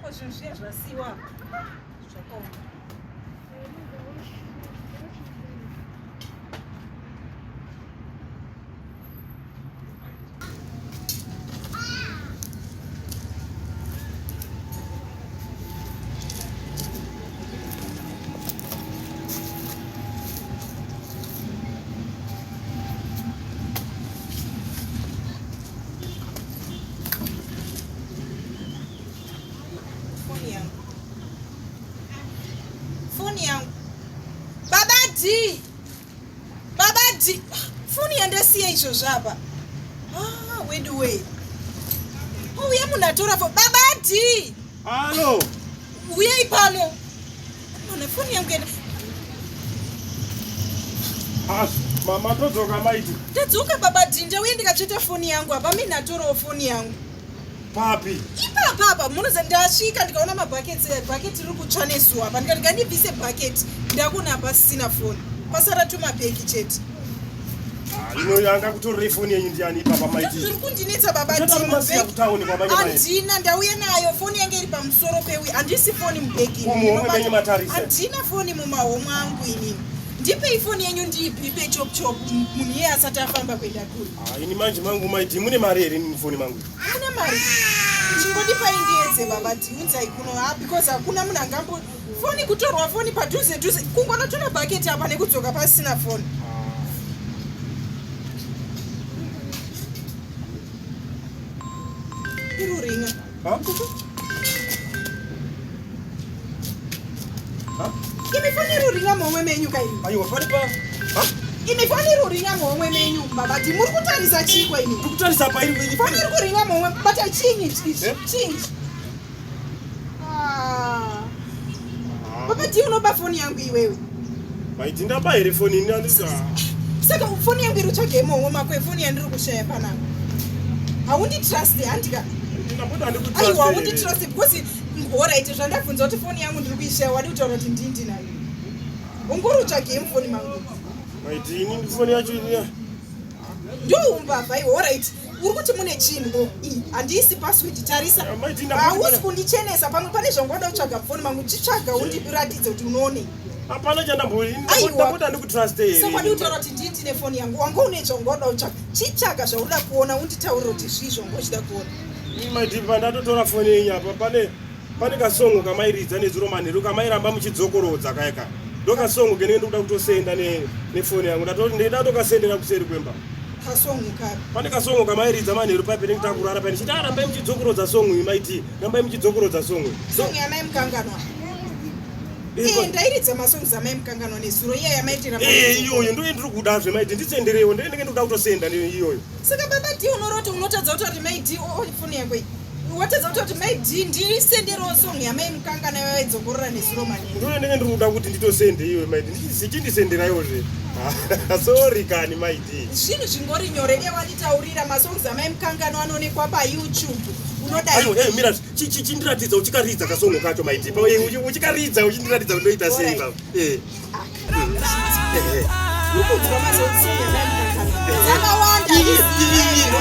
Ko zvinhu zviya zvasiwa zvakaoma. Foni yangu. Foni yangu. Baba D. Baba D. Foni yandasiya izvozvo apa. Ah, wedu we. Uye munhu atora foni. Baba D. Halo. Uyai pano. Mana foni yangu yenda. Ah, mama todzoka maiti. Tadzoka baba D ndauye ndikatsveta foni yangu apa mina atorawo foni yangu. Papi? Ipapa apa munoza ndasvika ndikaona mabuckets bucket riri kutsva nezuva apa ndikati ngandibvise bucket ndakuona pasisina foni pasara tumabhegi chete. Ah, ino yanga kutorere foni yenyu ndiani ipapa maiti? Zviri kundinetsa baba Tino. Kutauni kwa banya mai. Handina ndauya nayo foni yange iri pamusoro pewi handisi foni mubhegi. Muhomwe menyu matarisa. Handina foni mumahomwe angu inini. Ndipei foni yenyu ndiibhipe chop chop munhu iye asati afamba kuenda kure. Ah, ini manje mangu maiti mune mari here mufoni mangu? Mune mari. Chingondipai ndiedze baba diunzai kuno ha because hakuna munhu angambo foni kutorwa foni padhuze dhuze kungonotora bucket apa nekudzoka pasina foni. Iruringa. Ha? Ha? Imi foni iruringa muhomwe menyu kai. Aiwa foni pa. Ha? Imi foni iruringa muhomwe menyu baba di muri kutarisa chii kwa imi? Ndiri kutarisa pa iri. Foni iri kuringa muhomwe bata chinyi ichi? Eh? Chinyi? Ah. Baba di unoba foni yangu iwewe. Maiti ndaba here foni ini andisa. Saka foni yangu iri kutsvaga muhomwe mako foni yandiri kushaya panapa. Haundi trust handika. Ndinamboti handikutrust. Aiwa haundi trust because alright zvandabvunza kuti foni yangu ndiri kuishaya wadi kutaura kuti ndini ndinayo. Ungori utsvagei mufoni mangu. Maiti ini foni yacho ini. Ndoumbavha iwe alright. Uri kuti mune chinhu iyi handiisi password tarisa. Ah, maiti ndamboti Hausi kundichenesa pamwe pane zvangoda kutsvaga mufoni mangu chitsvaga undiratidze kuti unoonei. Hapana chandamboti. Aiwa. Ndamboti handikutrust here. Saka wadi kutaura kuti ndini ndine foni yangu wanga une zvaungoda kutsvaga chitsvaga zvaunoda kuona unditaurire kuti zvii zvanga uchida kuona. Maiti pandatotora foni yenyu apa pane pane kasongo kamairidza nezuro manheru kamairamba muchidzokorodza kaya ka. Ndokasongo kenenge ndikuda kutosenda ne nefoni yangu. Ndatoti ndida tokasendera kuseri kwemba. Kasongo kapi? Pane kasongo kamairidza manheru paye penenge takurara paye ndichiti ah rambai muchidzokorodza songo iyi maiti rambai muchidzokorodza songo iyi. Song yamai mukanganwa. Eh, ndairidza masongs amai mukanganwa nezuro iya yamaitira. Eh, iyoyo ndiyo ndiri kuda zve maiti ndisenderewo ndiyo ndinenge ndikuda kutosenda ndiyo iyoyo. Saka baba D unoroti unotadza kutaura kuti mai D oh, foni yako iyi. Watadza kutaura kuti mai D ndisenderewo song yamai mukanganwa yavaidzokorora nezuro manheru. Ndiyo ndinenge ndiri kuda kuti nditosende iwe maiti ndichindisenderayo zve. Sorry kani maiti. Zvinhu zvingori nyore dai wanditaurira masongs amai mukanganwa anoonekwa paYouTube. Unoda Ayo, eh, mira chindiratidza uchikaridza kasongo kacho maiti. Pa uchikaridza uchindiratidza ndoita sei baba. Eh. Eh. Ukudzwa masongs amai mukanganwa. Dzakawanda. Iyo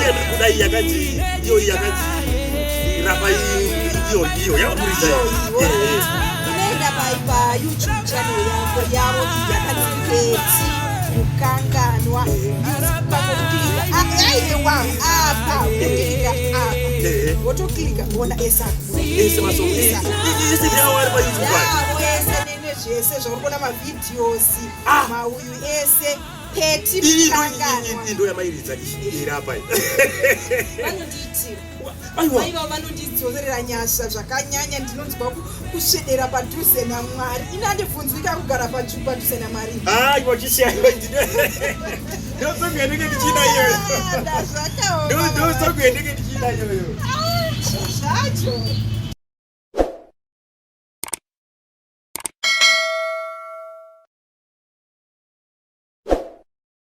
ndiri kuda iyi yakanzi iyo yakanzi rapa iyo iyo yakuridza. Eh. eh. Unoenda pa YouTube channel yako yavo yakanzi Betty Mukanganwa. Pakukilika aiwa apa kukilika apa Eh. wotokilika wona esa Ese masongo. Ese ndiyawo ari pa YouTube. yavo ese nezvese zvauri kuona mavideos Ah. mauyu ese Betty Iyi Mukanganwa ndo yamairidza iyi iri apa iyi. vanondiitira Aiwa. aiva vanondidzorera nyasha zvakanyanya ndinonzwa kusvedera padhuze namwari ini handibvunzwika kugara padhuze namwari Aiwa chisiya Ndosongo yandenge ndichida iyoyo. Ah, ndazvakaoma Ndosongo yandenge ndichida iyoyo. zvacho.